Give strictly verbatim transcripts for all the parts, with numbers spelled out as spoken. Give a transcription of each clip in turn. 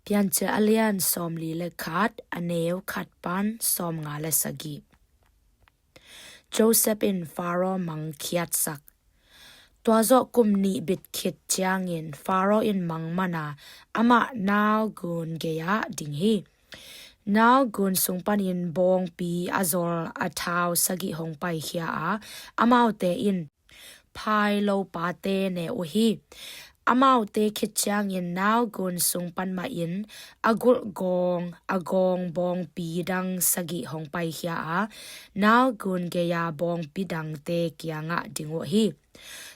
Piancil a lian sawmli le khat, a neu khat pan sawmnga le sagih. Joseph in Faro mangkhiatsak. Tua zawh kum nih bit khit ciangin Faro in mang man a, amah nau gun gei-ah ding hi. Nau gun sung panin bawngpi a zol a thau sagih hong paikhia a, amaute in phai lopate ne uh hi. Amaute khit ciangin nau gun sung pan mahin a gulh gawng, a gawng bawngpi dang sagih hong paikhia a, nau gun gei-a bawngpi dangte kiangah ding uh hi.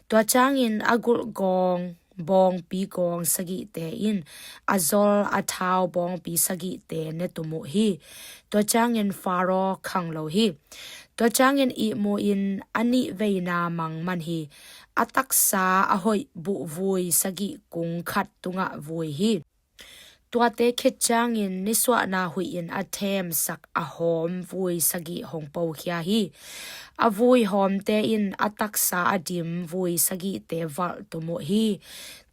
Tua ciangin a gulh gawng bawngpi gawng sagihte in a zol a thau bawngpi sagihte ne tum uh hi. Tua ciangin Faro khang lo hi. Tua ciangin ihmu in a nih veina mang man hi. A taksa a hoih buh vui sagih kung khat tungah vui hi. Tuate khit ciangin nisuahna huih in a themsak a hawm vui sagih hong pokhia hi. A vui hawmte in a taksa a dim vui sagihte valh tum uh hi.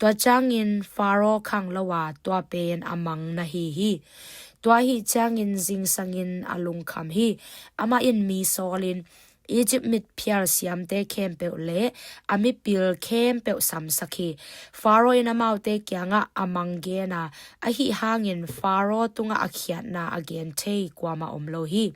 Tua ciangin Faro khang lo a, tua pen a mang na hi hi. Tua ahi ciangin zingsangin a lungkham hi. Amah in mi sawlin Egypt mitphial siamte khempeuh le a mipil khempeuh samsak hi. Faro in amaute kiangah a mang gen a, ahi hangin Faro tungah a khiatna a gen thei kuamah om lo hi.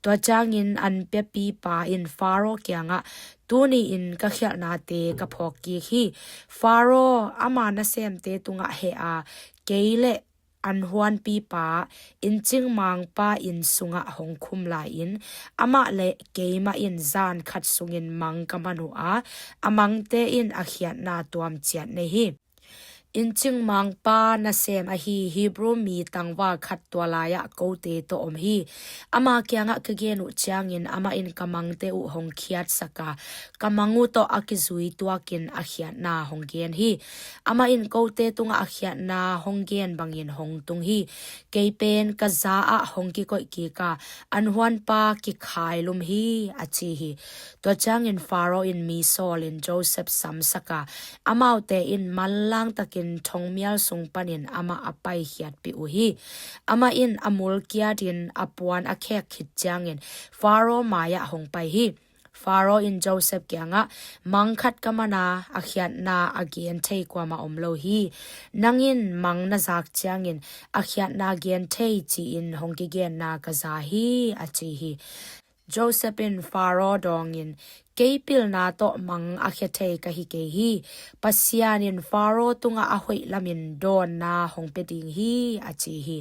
Tua ciangin an piapipa in Faro kiangah, "Tuni in ka khialhnate ka phawk kik hi. Faro ama nasemte tungah heh a, kei le an huanpipa, inncingmangpa inn sungah hong khum lai-in, amah le keimah in zan khat sungin mang ka man uh a, a mangte in a khiatna tuamciat nei hi." Inncingmangpa nasem ahi Hebrew mi tangval khat tua lai-ah kote tawh om hi. Ama kiangah ka gen uh ciangin amah in ka mangte uh hong khiatsak a, ka mang uh tawh a kizui tuakin a khiatna hong gen hi. Amah in kote tungah a khiatna hong gen bangin hong tung hi. Kei pen ka za ah hong kikoih kik a, an huanpa kikhailum hi, a ci hi. Tua ciangin Faro in mi sawlin Joseph samsak a, amaute in manlang takin thongmial sung panin amah a paikhiatpih uh hi. Amah in a mul kiatin a puan a khek khit ciangin Faro mai-ah hong pai hi. Faro in Joseph kiangah, "Mang khat ka man a, a khiatna a gen thei kuamah om lo hi. Nang in mang na zak ciangin a khiatna gen thei ci-in hong kigenna ka za hi," a ci hi. Joseph in Faro dawngin, "Kei pilna tawh mang a khia thei ka hi kei hi. Pasian in Faro tungah a hoih lamin dawnna hong pia ding hi," a ci hi.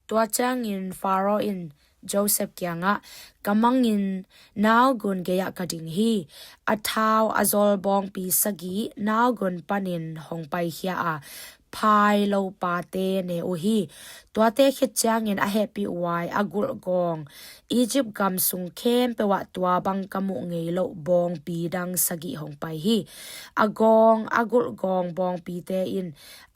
Tua ciangin Faro in Joseph kiangah, "Ka mangin nau gun gei-ah ka ding hi. A thau a zol bawngpi sagih nau gun panin hong paikhia a, phai lopate ne uh hi. Tuate khit ciangin a hehpih huai a gulh gawng, Egypt gam sung khempeuh ah tua bang ka muh ngei loh bawngpi dang sagih hong pai hi. A gawng a gulh gawng bawngpite in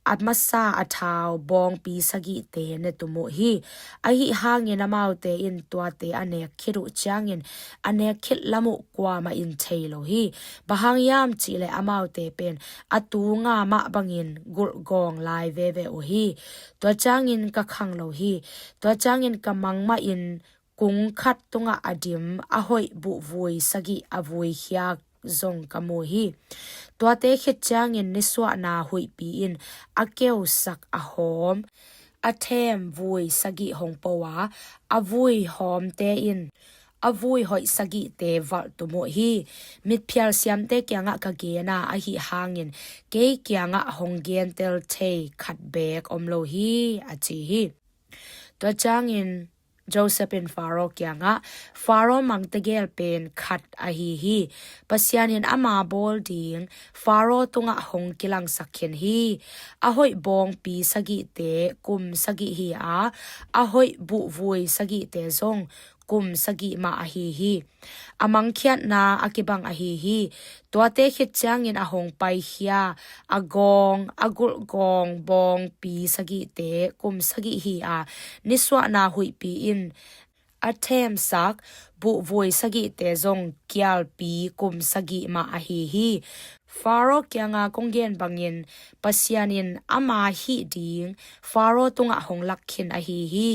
a masa a thau bawngpi sagihte ne tum uh hi. Ahi hangin amaute in tuate a nek khit uh ciangin a nek khit lam uh kuamah in thei lo hi. Bang hang hiam cihleh amaute pen a tunga mah bangin gulh gawng lai veve uh hi. Tua ciangin ka khang lo hi. Tua ciangin ka mang mahin kung khat tungah a dim a hoih buh vui sagih a vui khiak zong ka mu hi. Tuate khit ciangin nisuahna huihpi in a keusak a hawm, a them vui sagih hong po a, a vui hawmte in a vui hoih sagihte valh tum uh hi. Mitphial siamte kiangah ka gen a, ahi hangin kei kiangah hong gentel thei khat beek om lo hi," a ci hi. Tua ciangin Joseph in Faro kiangah, "Faro mang tegel pen khat ahi hi. Pasian in ama bawl ding Faro tungah hong kilangsak khin hi. A hoih bawngpi sagihte kum sagih hi a, a hoih buh vui sagihte zong kum sagih mah ahi hi. A mangkhiatna a kibang ahi hi. Tuate khit ciangin a hong paikhia a gawng a gulh gawng bawngpi sagihte kum sagih hi a, nisuahna huihpi in a themsak buh vui sagihte zong kialpi kum sagih mah ahi hi. Faro kianga kong gen bangin Pasian in ama hih ding Faro tungah hong lak khin ahi hi.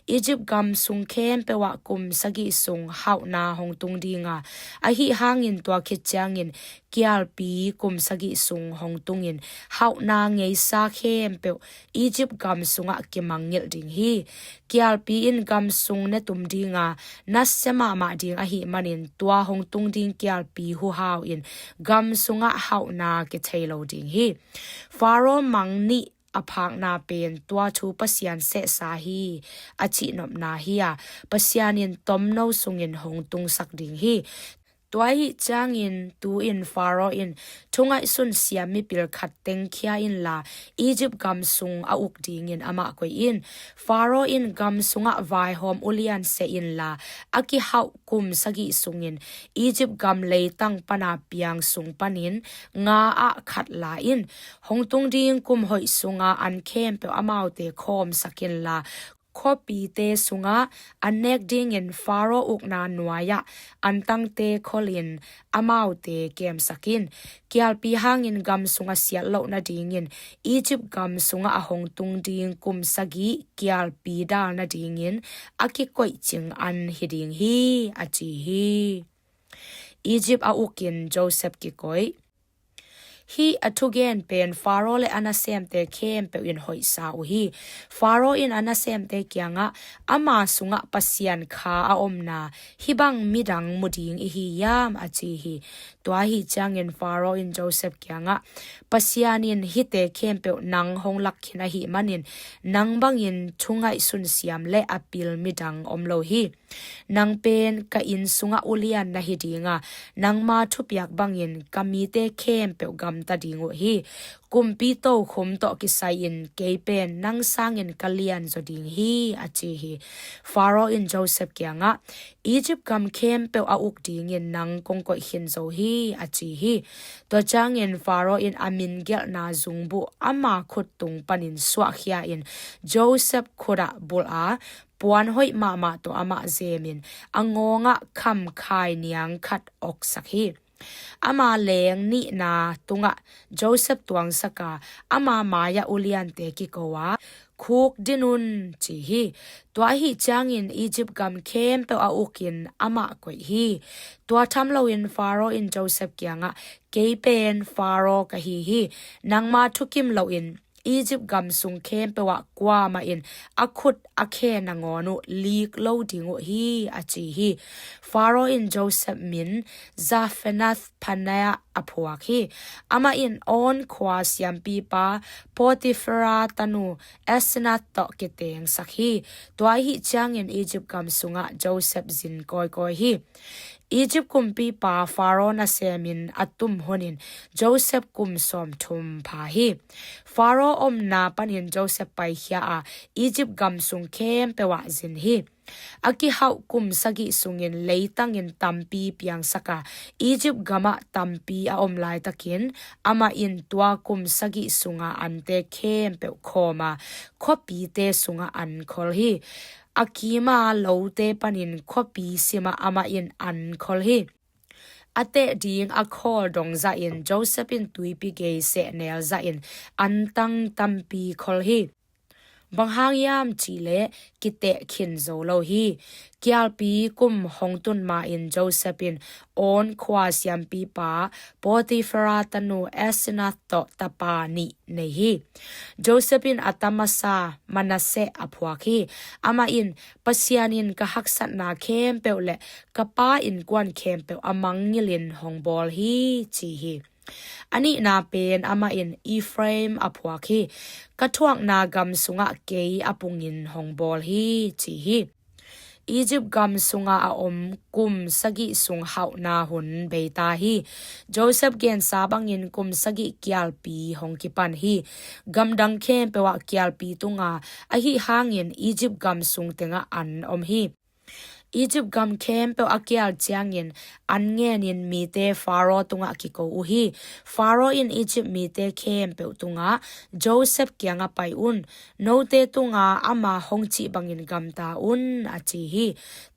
Egypt gam sung khempeuh ah kum sagih sung hauhna hong tung dinga, ahi hangin tua khit ciangin kialpi kum sagih sung hong tungin hauhna ngeisa khempeuh Egypt gam sungah kimangngilh ding hi. Kialpi in gam sung netum dinga nasia mahmah ding ahi manin tua hong tung ding kialpi huhau in gam sungah hauhna kithei lo ding hi. Faro mang nih a phakna pen tua thu Pasian sehsa hi, a cihnopna hi a, Pasian in tomno sungin hong tungsak ding hi. Tua ahi ciangin tu-in Faro in thungaihsun siam mipil khat tengkhia inla Egypt gam sung a uk dingin amah koih in. Faro in gam sungah vaihawm ulian seh inla a kihauh kum sagih sungin Egypt gam leitang pana piang sung panin nga ah khat la in. Hong tung ding kum hoih sunga an khempeuh amaute khawmsak inla khuapite sungah an nek dingin Faro ukna nuai-ah antangte kholin amaute kemsak in. Kialpi hangin gam sunga siat loh nadingin Egypt gam sungah a hong tung ding kum sagih kialpi dal nadingin a kikoihcing an hi ding hi, a ci hi. Egypt a ukin Joseph kikoih. Hih a thugen pen Faro le a nasemte khempeuh in hoihsa uh hi. Faro in a nasemte kiangah, "Ama sungah Pasian kha a omna hih bang midang mu ding i hi hiam?" a ci hi. Tua ahi ciangin Faro in Joseph kiangah, "Pasian in hihte khempeuh nang hong lak khin ahi manin nang bangin thungaihsun siam le a pil midang om lo hi. Nang pen ka inn sungah ulian na hi dinga, nangma thupiak bangin ka mite khempeuh gamta ding uh hi. Kumpi tokhum tawh kisai-in kei pen nang sangin ka lianzaw ding hi," a ci hi. Faro in Joseph kiangah, "Egypt gam khempeuh a uk dingin nang kong koih khin zo hi," a ci hi. Tua ciangin Faro in a min gelhna zungbuh ama khut tung panin suahkhia in Joseph khutah bulh a, puan hoih mahmah tawh amah zemin a ngawngah khamkhai niang khat oksak hi. Ama leng nihna tungah Joseph tuangsaka, ama mai-ah uliante kiko a, "Khuk din un," ci hi. Tua ahi ciangin Egypt gam khempeuh a ukin amah koih hi. Tua tham loin Faro in Joseph kiangah, "Kei pen Faro ka hi hi. Nangma thukim loin Egypt gam sung khempeuh ah kuamah in a khut a khe nangawn uh lik lo ding uh hi," a ci hi. Faro in Joseph min Zaphenath Paneah a phuak hi. Amah in On khua siampipa Potifera tanu Asenath tawh kitengsak hi. Tua ahi ciangin Egypt gam sungah Joseph zin kawikawi hi. Egypt kumpipa Faro nasemin a tum hunin Joseph kum sawmthum pha hi. Faro omna panin Joseph paikhia a, Egypt gam sung khempeuh ah zin hi. A kihauh kum sagih sungin leitangin tampi piangsaka, Egypt gamah tampi a om laitakin amah in tua kum sagih sunga ante khempeuh khawma, khuapite sungah an khol hi. A kima lote panin khuapi simah amah in an khol hi. A teh ding a khawl dong zahin Joseph in tuipi gei sehnel zahin antang tampi khol hi. Bang hang hiam cihleh kiteh khin zo lo hi. Kialpi kum hong tun ma-in Joseph in On khua siampipa Potifera tanu Asenath tawh tapa nih nei hi. Joseph in a ta masa Manasseh a phuak hi. Amah in, "Pasian in ka haksatna khempeuh le ka pa innkuan khempeuh a mangngilhin hong bawl hi," ci hi. A nihna pen amah in Ephraim a phuak hi. "Ka thuakna gam sungah kei a pungin hong bawl hi," ci hi. Egypt gam sunga a om kum sagih sung hauhna hun beita hi. Joseph gensa bangin kum sagih kialpi hong kipan hi. Gamdang khempeuh ah kialpi tunga, ahi hangin Egypt gam sung tengah an om hi. Egypt gam khempeuh a kial ciangin an ngenin mite Faro tungah kiko uh hi. Faro in Egypt mite khempeuh tungah, "Joseph kiangah pai un. Note tunga ama hong cih bangin gamta un," a ci hi.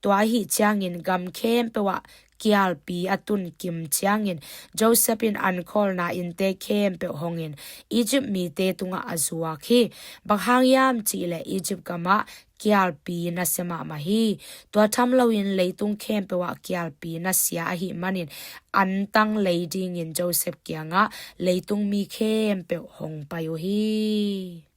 Tua ahi ciangin gam khempeuh ah kialpi a tun kim ciangin Joseph in an khawlna innte khempeuh hongin Egypt mite tungah a zuak hi. Bang hang hiam cihleh Egypt gamah kialpi nasia mahmah hi. Tua tham loin leitung khempeuh ah kialpi nasia ahih manin antang lei dingin Joseph kiangah leitung mi khempeuh hong pai uh hi.